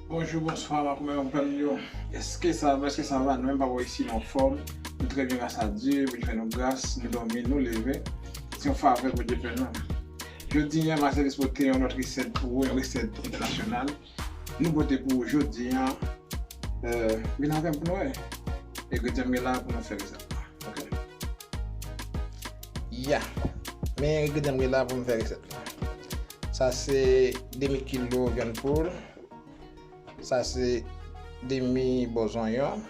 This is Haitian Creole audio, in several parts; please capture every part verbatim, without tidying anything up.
Bonjou, bonswa, ma koumen, konprann yo. Èske sa va, èske sa va? Nou menm pa wè isi nou anfòm. Nou trè byen, gras a Dye, Bondye fè nou gras, nou dòmi, nou leve. Se yon favè Bondye fè nou. Jodi a, m a sèvis pote yon lòt resèt pou ou, yon resèt entènasyonal. Nou pote pou ou jodi a, euh, vin avè m pou nou wè. Engredyan m gen la pou nou fè resèt la. Ok? Ya. Men engredyan m gen la pou m fè resèt la. Sa se demi kilo vyann poul. Sa se demi bò zonyon.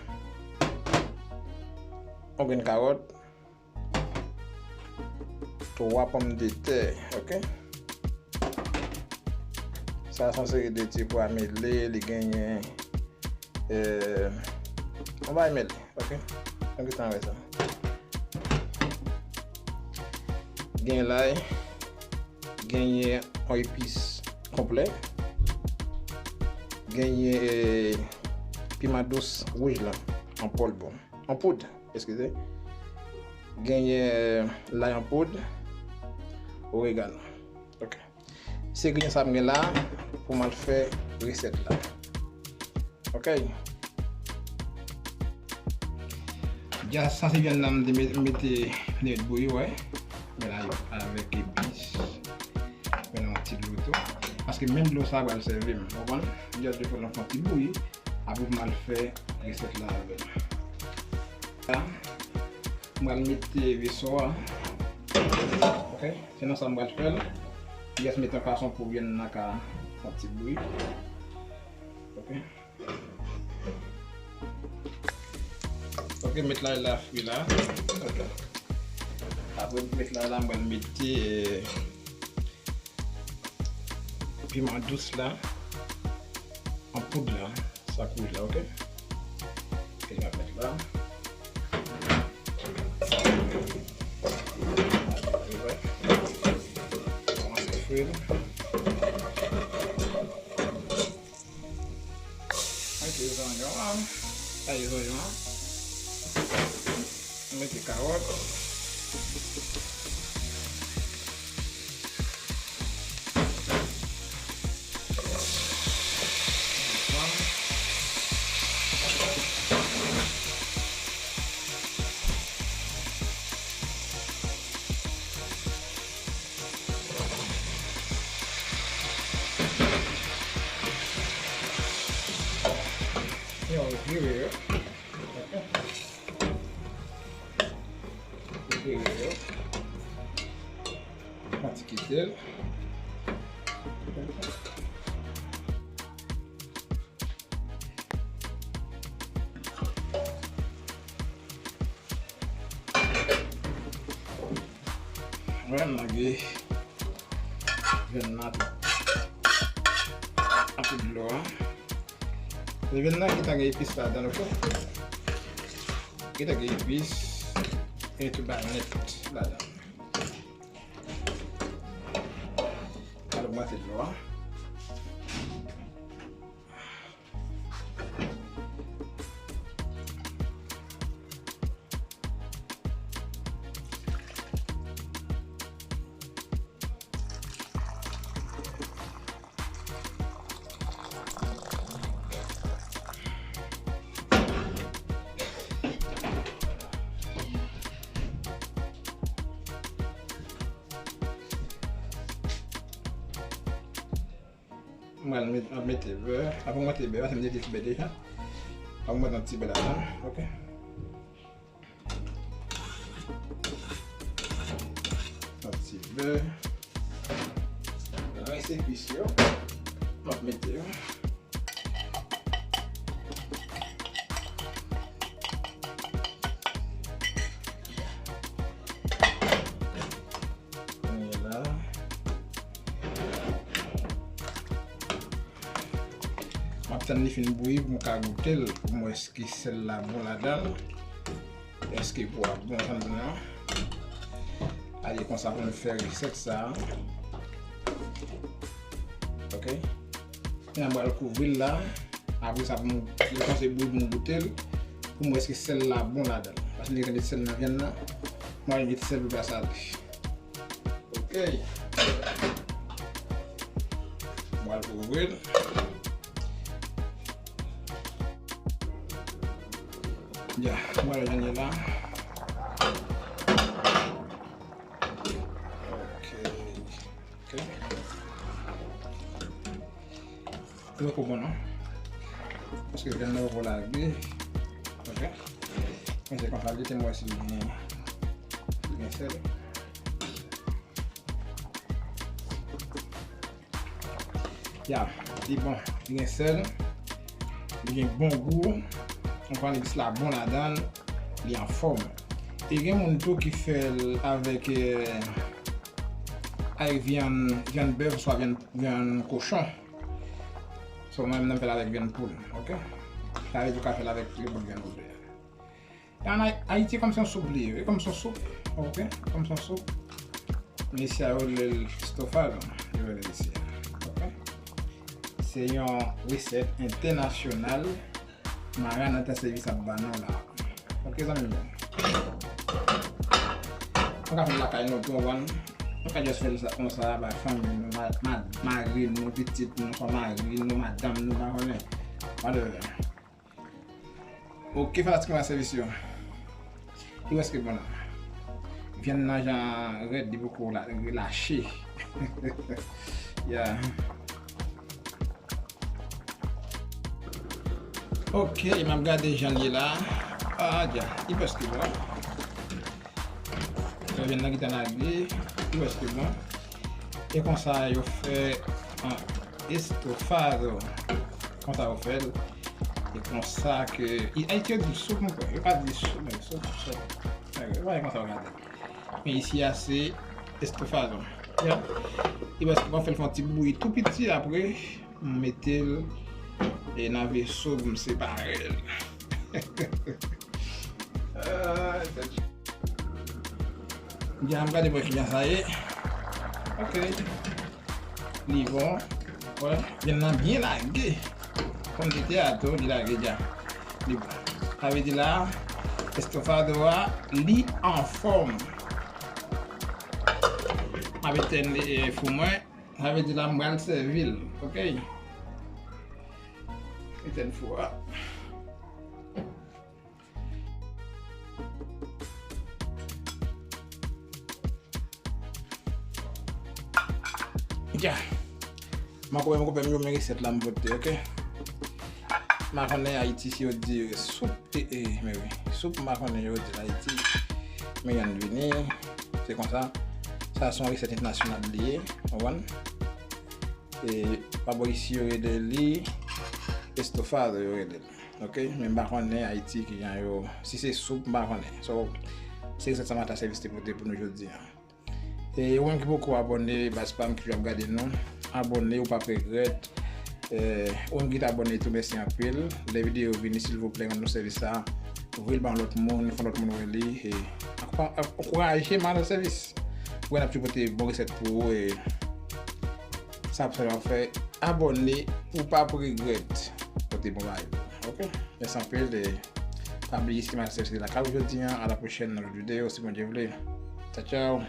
Yon grenn kawòt. Twa pòmdetè, ok? Sa se yon seri de ti pwa mele, li genyen, euh, yon bagay mele, ok? Ann gentan wè sa. Gen lay, genyen yon epis konplè, genyen, euh, piman dous wouj la, an pòlb, an poud, eskize. Genyen, euh, lay an poud, oregano. Ok. Se grenn sa m gen la pou m al fè resèt la. Ok. Dja sa se vyann nan m te met, mete, mete bouyi, wè. Men la avèk epis. Men nan yon ti dlo tou. Paske menm dlo sa pral sèvi m. Ou konprann? M dja te fè nan fon ti bouyi. Apre pou m al fè resèt la avè l. La, m pral mete veso a. Ok. Se nan sa m pral fè l. Jis mete yon fason pou vyann nan ka fè yon ti bouyi. Ok. Ok, met lay la fri la. Ok. Apre met lay la, m pral mete, euh, piman dous la. An poud la. Sa k wouj la, ok? Kèk m ap met la. Kòmanse fri l. Mete zonyon an. Taye zonyon an. Mete kawòt. Yo, vire yo. Vire yo. Yon ti kite l. Mwen lage vyann nan ak dlo a. Se vyann nan ki ta gen epis ladan l, ok? Ki ta gen epis e tout bagay nèt ladan l. Al ogmante dlo a. Mwen met, mete bè. Apre mwen mete bè, paske m te mete ti bè deja. Apre mwen mete yon ti bè ladan, ok. Yon ti bè. Rès epis yo. Mwen mete yo. Kounye la, m ap tann li fin bouyi pou m ka goute l, pou m wè èske sèl la bon ladan l, èske pwa bon ladan l. Ale konsa pou nou fè resèt sa a. Ok. Kounye a m pral kouvri l la. Apre sa, pou m, letan se bouyi pou m goute l, pou m wè èske sèl la bon ladan l. Paske m te met sèl nan vyann nan, m al met sèl pou pa sale. Ok. M pral kouvri l. Ya, mwen wè jan l ye la. Ok. Ok. Li poko bon non. Paske vyann nan poko lage. Ok. Men se konsa li te, m wè si li gen, li gen sèl. Ya, li bon. Li gen sèl. Li gen bon gou. Konprann, epis la bon ladan l. Li anfòm. E gen moun tou ki fè l avèk, eh, avèk vyann, vyann bèf oswa vyann, vyann kochon. So, mwen menm, m fè l avèk vyann poul, ok? Sa vle di ou ka fè l avèk nenpòt vyann ou vle. An Ay-, Ayiti, kòm se yon soup li ye, wi, kòm se yon soup, ok? Kòm se yon soup. Men isi a, yo rele l estofado, yo rele l isi a, ok? Se yon resèt entènasyonal. Maranatha Service ap ba nou la. Ok, zanmi m yo. Nou ka fè l lakay nou tou, w konprann? Nou ka just fè l sa, konsa, bay fanmi nou, ma-, ma-, mari nou, pitit nou, swa mari nou, madanm nou, pa konnen. Whatever. Ok, fanatik Maranatha Service yo. Ki rès ki bon la? Vyann nan jan rèd, li poko la, relache. Ya. Ok, m ap gade jan l ye la. Ah, dja, li prèske bon. Sa vyann nan gentan lage, li prèske bon. E konsa yo fè an estofado. Konsa yo fè l. E konsa ke, i, Ayiti yo di soup, mwen kwè. Yo pa di soup, men soup, soup. Yo pa konsa yo gade. Men isi a se estofado. Ya. Li prèske bon, fè l fè yon ti bouyi tou piti apre. M mete l, e, nan veso pou m separe l. Ah, tèt. Byen, m gade mwen kijan sa ye. Ok. Li bon. Wè, vyann nan byen lage. Pòmdetè a tou, li lage dja. Li bon. Sa vle di la, estofado a, li anfòm. M ap etenn, e, fou mwen. Sa vle di la, m pral sèvi l, ok? Etenn fou a. Ya. Makonnen, makonnen, yo men resèt la m pote, ok? Makonnen Ayiti, si yo di soup, e, e, men wi. Soup makonnen yo di Ayiti. Men yonn vini, se konsa. Sa se yon resèt entènasyonal li ye, w konprann? E pa bò isi yo rele li estofado yo rele l. Ok? Men m pa konnen Ayiti kijan yo, si se soup, m pa konnen. So, se resèt sa Maranatha Service te pote pou nou jodi a. E ou menm ki poko abòne, baz pa m ki ap gade nou, abòne, ou p ap regrèt. E ou menm ki t abòne tou, mèsi anpil. Lè videyo vini, silvouplè, rann nou sèvis sa. Voye l ba yon lòt moun, fè yon lòt moun wè li. E ankò, ankouraje Maranatha Service. Wè n ap toujou pote bon resèt pou ou, e sa ap fè w ap fè. Abòne, ou p ap regrèt. Pote bon bagay. Ok? Mèsi anpil, e pa bliye si Maranatha Service te lakay ou jodi a. A la pwochèn nan lòt videyo, si Bondye vle. Tchao, tchao.